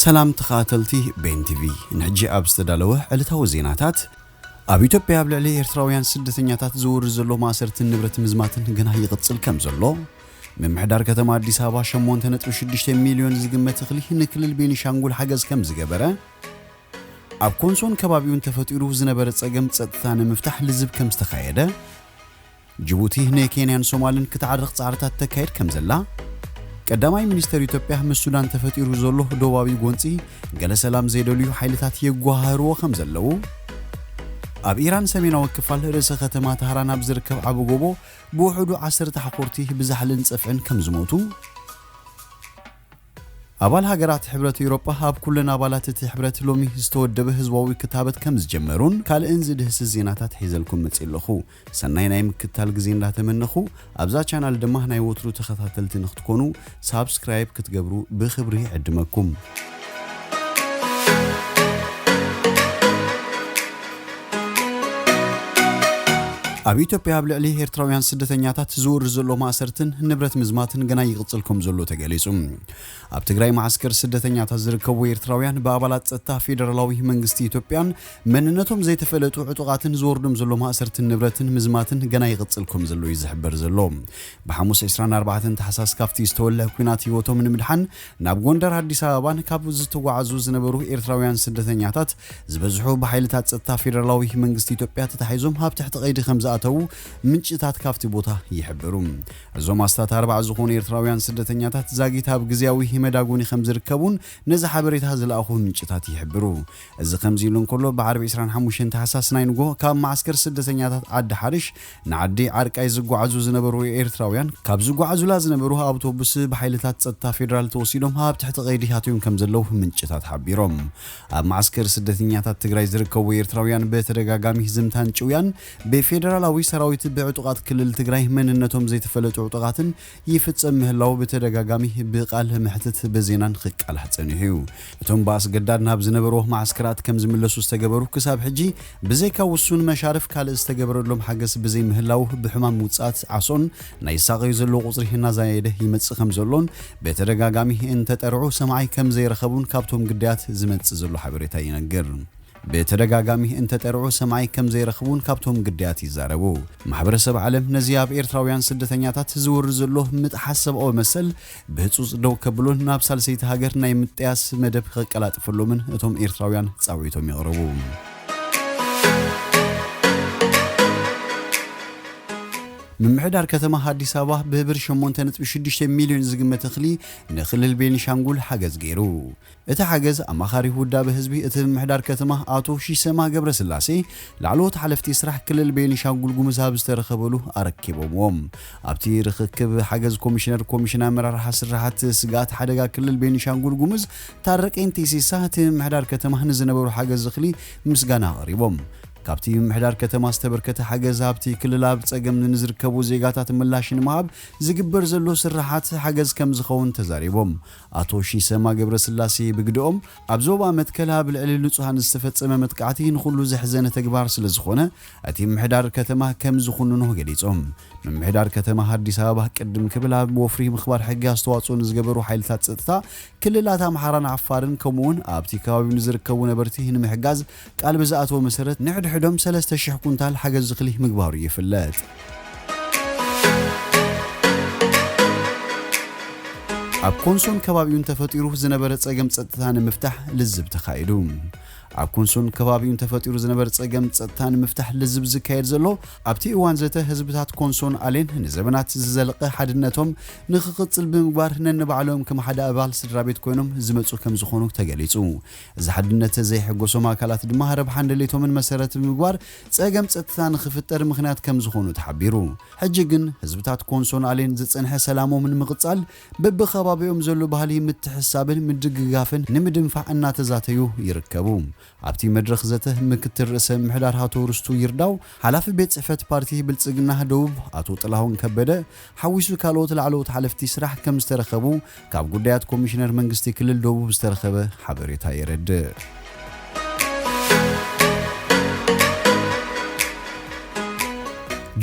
ሰላም ተኸታተልቲ ቤን ቲቪ፣ ንሕጂ ኣብ ዝተዳለወ ዕለታዊ ዜናታት፣ ኣብ ኢትዮጵያ ኣብ ልዕሊ ኤርትራውያን ስደተኛታት ዝወርድ ዘሎ ማእሰርትን ንብረት ምዝማትን ግና ይቕጽል ከም ዘሎ፣ ምምሕዳር ከተማ ኣዲስ ኣበባ ሸሞንተ ነጥቢ ሽዱሽተ ሚልዮን ዝግመት እኽሊ ንክልል ቤኒሻንጉል ሓገዝ ከም ዝገበረ፣ ኣብ ኮንሶን ከባቢኡን ተፈጢሩ ዝነበረ ጸገም ጸጥታ ንምፍታሕ ልዝብ ከም ዝተኻየደ፣ ጅቡቲ ንኬንያን ሶማልን ክትዓርቕ ጻዕርታት ተካይድ ከም ዘላ፣ ቀዳማይ ሚኒስተር ኢትዮጵያ ምስ ሱዳን ተፈጢሩ ዘሎ ዶባዊ ጎንጺ ገለ ሰላም ዘይደልዩ ሓይልታት የጓሃህርዎ ከም ዘለዉ፣ ኣብ ኢራን ሰሜናዊ ክፋል ርእሰ ከተማ ተህራን ኣብ ዝርከብ ዓቢ ጎቦ ብውሕዱ ዓሰርተ ሓኾርቲ ብዛሕልን ጸፍዕን ከም ዝሞቱ፣ ኣባል ሃገራት ሕብረት ኤውሮጳ ኣብ ኩለን ኣባላት እቲ ሕብረት ሎሚ ዝተወደበ ህዝባዊ ክታበት ከም ዝጀመሩን ካልእን ዝድህስስ ዜናታት ሒዘልኩም መጺእ ኣለኹ። ሰናይ ናይ ምክትታል ግዜ እንዳተመነኹ፣ ኣብዛ ቻናል ድማ ናይ ወትሩ ተኸታተልቲ ንክትኮኑ ሳብስክራይብ ክትገብሩ ብኽብሪ ይዕድመኩም። ኣብ ኢትዮጵያ ኣብ ልዕሊ ኤርትራውያን ስደተኛታት ዝወርድ ዘሎ ማእሰርትን ንብረት ምዝማትን ገና ይቕጽል ከም ዘሎ ተገሊጹ። ኣብ ትግራይ መዓስከር ስደተኛታት ዝርከቡ ኤርትራውያን ብኣባላት ጸጥታ ፌደራላዊ መንግስቲ ኢትዮጵያን መንነቶም ዘይተፈለጡ ዕጡቓትን ዝወርዶም ዘሎ ማእሰርትን ንብረትን ምዝማትን ገና ይቕጽል ከም ዘሎ እዩ ዝሕበር ዘሎ። ብሓሙስ ዕስራን ኣርባዕተን ታሕሳስ ካብቲ ዝተወልዐ ኲናት ህይወቶም ንምድሓን ናብ ጎንደር፣ ኣዲስ ኣበባን ካብ ዝተጓዓዙ ዝነበሩ ኤርትራውያን ስደተኛታት ዝበዝሑ ብሓይልታት ጸጥታ ፌደራላዊ መንግስቲ ኢትዮጵያ ተታሒዞም ኣብ ትሕቲ ቀይዲ ከም ዝኣተዉ ምንጭታት ካብቲ ቦታ ይሕብሩ። እዞም ኣስታት ኣርባዓ ዝኾኑ ኤርትራውያን ስደተኛታት ዛጊት ኣብ ግዝያዊ መዳጎኒ ከም ዝርከቡን ነዚ ሓበሬታ ዝለኣኹ ምንጭታት ይሕብሩ። እዚ ከምዚ ኢሉ እንከሎ፣ ብዓርቢ ዕስራን ሓሙሽተን ታሕሳስ ናይ ንጎ ካብ መዓስከር ስደተኛታት ዓዲ ሓርሽ ንዓዲ ዓርቃይ ዝጓዓዙ ዝነበሩ ኤርትራውያን ካብ ዝጓዓዙላ ዝነበሩ ኣውቶቡስ ብሓይልታት ጸጥታ ፌደራል ተወሲዶም ኣብ ትሕቲ ቀይዲ ኣትዮም ከም ዘለዉ ምንጭታት ሓቢሮም። ኣብ መዓስከር ስደተኛታት ትግራይ ዝርከቡ ኤርትራውያን ብተደጋጋሚ ህዝምታን ጭውያን ብፌደራላዊ ሰራዊት ብዕጡቓት ክልል ትግራይ መንነቶም ዘይተፈለጡ ዕጡቓትን ይፍጸም ምህላዉ ብተደጋጋሚ ብቃል መሕትት ብዜናን ክቃላሕ ጸኒሑ እዩ። እቶም ብኣስገዳድ ናብ ዝነበርዎ መዓስከራት ከም ዝምለሱ ዝተገበሩ ክሳብ ሕጂ ብዘይካ ውሱን መሻርፍ ካልእ ዝተገበረሎም ሓገዝ ብዘይምህላዉ ብሕማም ውጽኣት ዓሶን ናይ ዝሳቐዩ ዘለዉ ቁጽሪ እናዛየደ ይመጽእ ከም ዘሎን ብተደጋጋሚ እንተጠርዑ ሰማዒ ከም ዘይረኸቡን ካብቶም ግዳያት ዝመጽእ ዘሎ ሓበሬታ ይነግር። ብተደጋጋሚ እንተጠርዑ ሰማዒ ከም ዘይረኽቡን ካብቶም ግዳያት ይዛረቡ። ማሕበረሰብ ዓለም ነዚ ኣብ ኤርትራውያን ስደተኛታት ዝውርድ ዘሎ ምጥሓስ ሰብኣዊ መሰል ብህጹጽ ደው ከብሎን ናብ ሳልሰይቲ ሃገር ናይ ምጥያስ መደብ ከቀላጥፈሎምን እቶም ኤርትራውያን ጻውዒቶም የቕርቡ። ምምሕዳር ከተማ ኣዲስ ኣበባ ብብር ሸሞንተ ነጥቢ ሽዱሽተ ሚልዮን ዝግመት እኽሊ ንክልል ቤኒሻንጉል ሓገዝ ገይሩ። እቲ ሓገዝ ኣማኻሪ ውዳበ ህዝቢ እቲ ምምሕዳር ከተማ ኣቶ ሺሰማ ገብረስላሴ ላዕለዎት ሓለፍቲ ስራሕ ክልል ቤኒሻንጉል ጉሙዝ ኣብ ዝተረኸበሉ ኣረኪቦምዎም። ኣብቲ ርኽክብ ሓገዝ ኮሚሽነር ኮሚሽን ኣመራርሓ ስራሓት ስግኣት ሓደጋ ክልል ቤኒሻንጉል ጉሙዝ ታረቀኝ ቲሲሳ እቲ ምምሕዳር ከተማ ንዝነበሩ ሓገዝ እኽሊ ምስጋና ኣቕሪቦም። ካብቲ ምምሕዳር ከተማ ዝተበርከተ ሓገዝ ኣብቲ ክልል ኣብ ጸገም ንዝርከቡ ዜጋታት ምላሽ ንምሃብ ዝግበር ዘሎ ስራሓት ሓገዝ ከም ዝኸውን ተዛሪቦም። ኣቶ ሺሰማ ገብረስላሴ ብግደኦም፣ ኣብ ዞባ መትከል ኣብ ልዕሊ ንጹሃን ዝተፈጸመ መጥቃዕቲ ንኹሉ ዘሕዘነ ተግባር ስለ ዝኾነ፣ እቲ ምምሕዳር ከተማ ከም ዝኹንኖ ገሊጾም። ምምሕዳር ከተማ ኣዲስ ኣበባ ቅድም ክብል ኣብ ወፍሪ ምኽባር ሕጊ ኣስተዋጽኦ ንዝገበሩ ሓይልታት ጸጥታ ክልላት ኣምሓራን ዓፋርን ከምኡውን ኣብቲ ከባቢ ንዝርከቡ ነበርቲ ንምሕጋዝ ቃል ብዝኣተወ መሰረት ንሕድሕዶም ሰለስተ ሽሕ ኩንታል ሓገዝ እኽሊ ምግባሩ ይፍለጥ። ኣብ ኮንሶን ከባቢኡን ተፈጢሩ ዝነበረ ጸገም ጸጥታ ንምፍታሕ ልዝብ ተኻይዱ። ኣብ ኮንሶን ከባቢኡን ተፈጢሩ ዝነበረ ጸገም ጸጥታ ንምፍታሕ ልዝብ ዝካየድ ዘሎ ኣብቲ እዋን ዘተ ህዝብታት ኮንሶን ኣሌን ንዘበናት ዝዘለቐ ሓድነቶም ንኽቕጽል ብምግባር ነንባዕሎም ከም ሓደ ኣባል ስድራ ቤት ኮይኖም ዝመጹ ከም ዝኾኑ ተገሊጹ። እዚ ሓድነት ዘይሕጎሶም ኣካላት ድማ ረብሓን ድሌቶምን መሰረት ብምግባር ጸገም ጸጥታ ንኽፍጠር ምኽንያት ከም ዝኾኑ ተሓቢሩ። ሕጂ ግን ህዝብታት ኮንሶን ኣሌን ዝጸንሐ ሰላሞም ንምቕጻል በብኸባቢኦም ዘሎ ባህሊ ምትሕሳብን ምድግጋፍን ንምድንፋዕ እናተዛተዩ ይርከቡ። ኣብቲ መድረኽ ዘተ ምክትል ርእሰ ምምሕዳር ኣቶ ርስቱ ይርዳው፣ ሓላፊ ቤት ጽሕፈት ፓርቲ ብልጽግና ደቡብ ኣቶ ጥላሁን ከበደ ሓዊሱ ካልኦት ላዕለዎት ሓለፍቲ ስራሕ ከም ዝተረኸቡ ካብ ጉዳያት ኮሚሽነር መንግስቲ ክልል ደቡብ ዝተረኸበ ሓበሬታ የረድእ።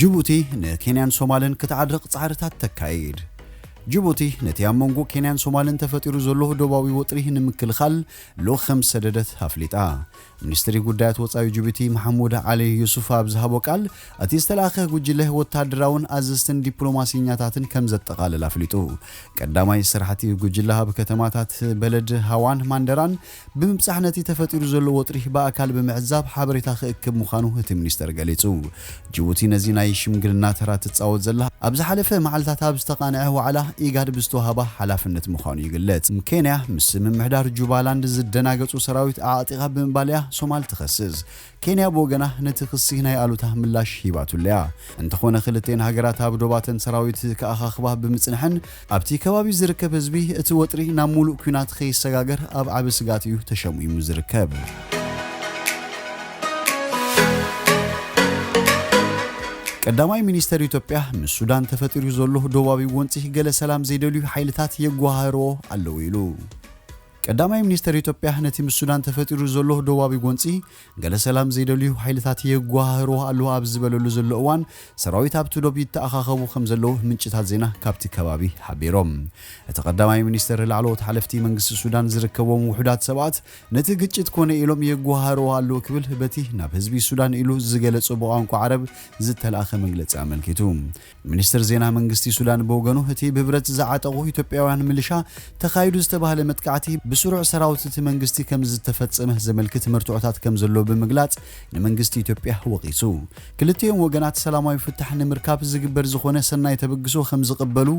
ጅቡቲ ንኬንያን ሶማልን ክትዓርቕ ጻዕርታት ተካይድ። ጅቡቲ ነቲ ኣብ መንጎ ኬንያን ሶማልን ተፈጢሩ ዘሎ ዶባዊ ወጥሪ ንምክልኻል ልኡኽ ከም ዝሰደደት ኣፍሊጣ። ሚኒስትሪ ጉዳያት ወጻኢ ጅቡቲ መሓሙድ ዓሊ ዩሱፍ ኣብ ዝሃቦ ቃል፣ እቲ ዝተላእኸ ጉጅለ ወታደራውን ኣዘዝትን ዲፕሎማሲኛታትን ከም ዘጠቓልል ኣፍሊጡ። ቀዳማይ ስራሕቲ ጉጅለ ኣብ ከተማታት በለድ ሃዋን ማንደራን ብምብጻሕ ነቲ ተፈጢሩ ዘሎ ወጥሪ ብኣካል ብምዕዛብ ሓበሬታ ክእክብ ምዃኑ እቲ ሚኒስተር ገሊጹ። ጅቡቲ ነዚ ናይ ሽምግልና ተራ ትጻወት ዘላ፣ ኣብ ዝሓለፈ መዓልታት ኣብ ዝተቓንዐ ዋዕላ ኢጋድ ብዝተዋህባ ሓላፍነት ምዃኑ ይግለጽ። ኬንያ ምስ ምምሕዳር ጁባላንድ ዝደናገጹ ሰራዊት ኣዕጢቓ ብምባል እያ ሶማል ትኸስስ። ኬንያ ብወገና ነቲ ክሲ ናይ ኣሉታ ምላሽ ሂባቱለያ። እንተኾነ ክልቴን ሃገራት ኣብ ዶባተን ሰራዊት ክኣኻኽባ ብምጽንሐን ኣብቲ ከባቢ ዝርከብ ህዝቢ እቲ ወጥሪ ናብ ሙሉእ ኲናት ከይሰጋገር ኣብ ዓቢ ስጋት እዩ ተሸሚሙ ዝርከብ። ቀዳማይ ሚኒስተር ኢትዮጵያ ምስ ሱዳን ተፈጢሩ ዘሎ ዶባዊ ጎንጺ ገለ ሰላም ዘይደልዩ ሓይልታት የጓሃርዎ ኣለዉ ኢሉ። ቀዳማይ ሚኒስተር ኢትዮጵያ ነቲ ምስ ሱዳን ተፈጢሩ ዘሎ ዶባዊ ጎንጺ ገለ ሰላም ዘይደልዩ ሓይልታት የጓሃርዎ ኣለዉ ኣብ ዝበለሉ ዘሎ እዋን ሰራዊት ኣብቲ ዶብ ይተኣኻኸቡ ከም ዘለዉ ምንጭታት ዜና ካብቲ ከባቢ ሓቢሮም። እቲ ቀዳማይ ሚኒስተር ላዕለዎት ሓለፍቲ መንግስቲ ሱዳን ዝርከቦም ውሑዳት ሰባት ነቲ ግጭት ኮነ ኢሎም የጓሃርዎ ኣለዉ ክብል በቲ ናብ ህዝቢ ሱዳን ኢሉ ዝገለጾ ብቋንቋ ዓረብ ዝተላእኸ መግለጺ ኣመልኪቱ። ሚኒስትር ዜና መንግስቲ ሱዳን ብወገኑ እቲ ብብረት ዝዓጠቑ ኢትዮጵያውያን ሚሊሻ ተኻይዱ ዝተባህለ መጥቃዕቲ ብስሩዕ ሰራዊት እቲ መንግስቲ ከም ዝተፈጸመ ዘመልክት መርትዖታት ከም ዘሎ ብምግላጽ ንመንግስቲ ኢትዮጵያ ወቒሱ። ክልቲኦም ወገናት ሰላማዊ ፍታሕ ንምርካብ ዝግበር ዝኾነ ሰናይ ተበግሶ ከም ዝቕበሉ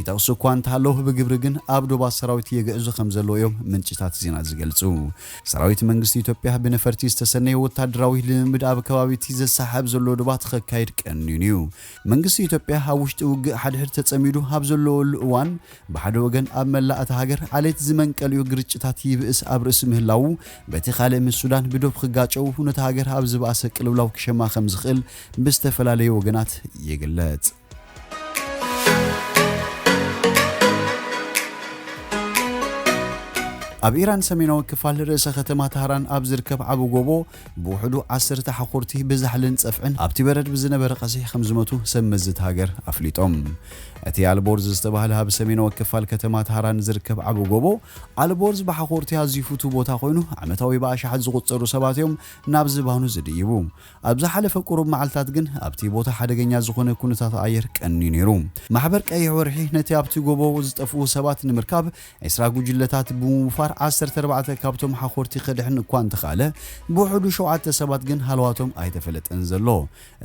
ይጠቕሱ እኳ እንተሃለዉ ብግብሪ ግን ኣብ ዶባት ሰራዊት የግዕዙ ከም ዘለዉ እዮም ምንጭታት ዜና ዝገልጹ። ሰራዊት መንግስቲ ኢትዮጵያ ብነፈርቲ ዝተሰነየ ወታደራዊ ልምምድ ኣብ ከባቢ እቲ ዘሰሓብ ዘሎ ዶባት ከካይድ ቀኒኑ እዩ። መንግስቲ ኢትዮጵያ ኣብ ውሽጢ ውግእ ሓድሕድ ተጸሚዱ ኣብ ዘለወሉ እዋን፣ ብሓደ ወገን ኣብ መላእ እታ ሃገር ዓሌት ዝመንቀልዩ ግርጭታት ይብእስ ኣብ ርእሲ ምህላዉ፣ በቲ ካልእ ምስ ሱዳን ብዶብ ክጋጨዉ፣ ነታ ሃገር ኣብ ዝበኣሰ ቅልውላው ክሸማ ከም ዝኽእል ብዝተፈላለዩ ወገናት ይግለጽ። ኣብ ኢራን ሰሜናዊ ክፋል ርእሰ ከተማ ታህራን ኣብ ዝርከብ ዓቢ ጎቦ ብውሕዱ ዓሰርተ ሓኾርቲ ብዛሕልን ጸፍዕን ኣብቲ በረድ ብዝነበረ ቀሲሕ ከም ዝሞቱ ሰብ መዚ እታ ሃገር ኣፍሊጦም። እቲ ኣልቦርዝ ዝተባህለ ኣብ ሰሜናዊ ክፋል ከተማ ታህራን ዝርከብ ዓቢ ጎቦ፣ ኣልቦርዝ ብሓኾርቲ ኣዝዩ ፍቱው ቦታ ኮይኑ፣ ዓመታዊ ብኣሽሓት ዝቑጸሩ ሰባት እዮም ናብ ዝባኑ ዝድይቡ። ኣብ ዝሓለፈ ቁሩብ መዓልታት ግን ኣብቲ ቦታ ሓደገኛ ዝኾነ ኩነታት ኣየር ቀንዩ ነይሩ። ማሕበር ቀይሕ ወርሒ ነቲ ኣብቲ ጎቦ ዝጠፍኡ ሰባት ንምርካብ ዕስራ ጉጅለታት ብምውፋር ዓሰርተ ኣርባዕተ ካብቶም ሓኾርቲ ከድሕን እኳ እንተኻለ፣ ብውሕዱ ሸውዓተ ሰባት ግን ሃለዋቶም ኣይተፈለጠን ዘሎ።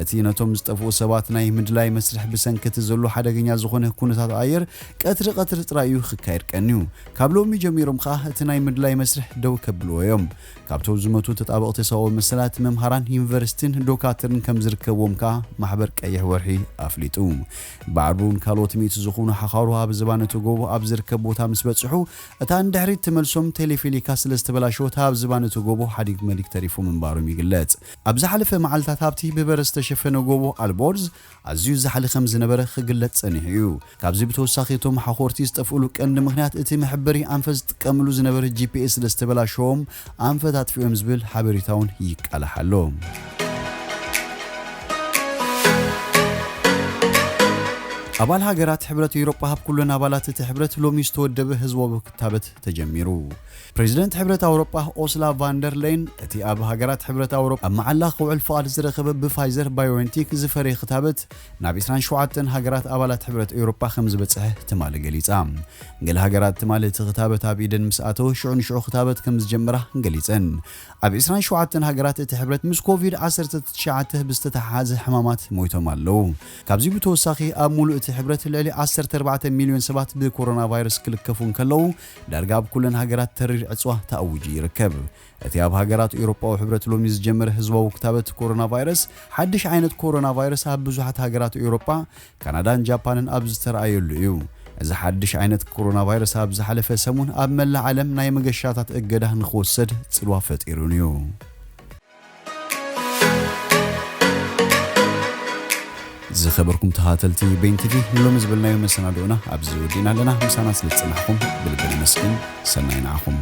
እቲ ነቶም ዝጠፍኡ ሰባት ናይ ምድላይ መስርሕ ብሰንኪ እቲ ዘሎ ሓደገኛ ዝኾነ ኩነታት ኣየር ቀትሪ ቀትሪ ጥራይ እዩ ክካየድ ቀንዩ። ካብ ሎሚ ጀሚሮም ከኣ እቲ ናይ ምድላይ መስርሕ ደው ከብልዎ እዮም። ካብቶም ዝሞቱ ተጣበቕቲ ሰብኣዊ መሰላት፣ መምሃራን ዩኒቨርሲቲን ዶካትርን ከም ዝርከብዎም ከኣ ማሕበር ቀይሕ ወርሒ ኣፍሊጡ። ብዓርቢ እውን ካልኦት ሚእቲ ዝኾኑ ሓኻሩ ኣብ ዝባን እቲ ጎቦ ኣብ ዝርከብ ቦታ ምስ በጽሑ፣ እታ ንድሕሪት ትመልሶም ቴሌፌሊካ ስለ ዝተበላሸወት ኣብ ዝባን እቲ ጎቦ ሓዲግ መሊክ ተሪፉ ምንባሮም ይግለጽ። ኣብ ዝሓለፈ መዓልታት ኣብቲ ብበረድ ዝተሸፈነ ጎቦ ኣልቦርዝ ኣዝዩ ዛሕሊ ከም ዝነበረ ክግለጽ ጸኒሑ እዩ። ካብዚ ብተወሳኺ እቶም ሓኾርቲ ዝጠፍእሉ ቀንዲ ምኽንያት እቲ መሐበሪ ኣንፈት ዝጥቀምሉ ዝነበረ ጂ ፒ ኤስ ስለ ዝተበላሸዎም ኣንፈት ኣጥፊኦም ዝብል ሓበሬታ እውን ይቃላሕ ኣሎ። ኣባል ሃገራት ሕብረት ኤውሮጳ ኣብ ኩለን ኣባላት እቲ ሕብረት ሎሚ ዝተወደበ ህዝባዊ ክታበት ተጀሚሩ። ፕሬዚደንት ሕብረት ኣውሮጳ ኦስላ ቫንደር ሌን እቲ ኣብ ሃገራት ሕብረት ኣውሮጳ ኣብ መዓላ ክውዕል ፍቓድ ዝረኸበ ብፋይዘር ባዮንቴክ ዝፈረየ ክታበት ናብ ዕስራን ሸውዓተን ሃገራት ኣባላት ሕብረት ኤውሮጳ ከም ዝበጽሐ ትማሊ ገሊጻ። ገለ ሃገራት ትማሊ እቲ ክታበት ኣብ ኢደን ምስ ኣተወ ሽዑ ንሽዑ ክታበት ከም ዝጀመራ ገሊጸን። ኣብ ዕስራን ሸውዓተን ሃገራት እቲ ሕብረት ምስ ኮቪድ ዓሰርተ ትሽዓተ ብዝተተሓሓዘ ሕማማት ሞይቶም ኣለዉ። ካብዚ ብተወሳኺ ኣብ ሙሉእ እቲ ሕብረት ልዕሊ ዓሰርተ ኣርባዕተ ሚልዮን ሰባት ብኮሮና ቫይረስ ክልከፉ እንከለዉ፣ ዳርጋ ኣብ ኩለን ሃገራት ተሪር ዕጽዋ ተኣዊጁ ይርከብ። እቲ ኣብ ሃገራት ኤውሮጳዊ ሕብረት ሎሚ ዝጀመረ ህዝባዊ ክታበት ኮሮና ቫይረስ፣ ሓድሽ ዓይነት ኮሮና ቫይረስ ኣብ ብዙሓት ሃገራት ኤውሮጳ፣ ካናዳን ጃፓንን ኣብ ዝተረኣየሉ እዩ። እዚ ሓድሽ ዓይነት ኮሮና ቫይረስ ኣብ ዝሓለፈ ሰሙን ኣብ መላእ ዓለም ናይ መገሻታት እገዳ ንኽወሰድ ጽልዋ ፈጢሩን እዩ። ዝኸበርኩም ተኸታተልቲ ቤን ቲቪ፣ ንሎሚ ዝበልናዮ መሰናድኦና ኣብዚ ወዲእና ኣለና። ምሳና ስለ ዝጸናሕኩም ብልቢ ነመስግን። ሰናይ ንዓኹም።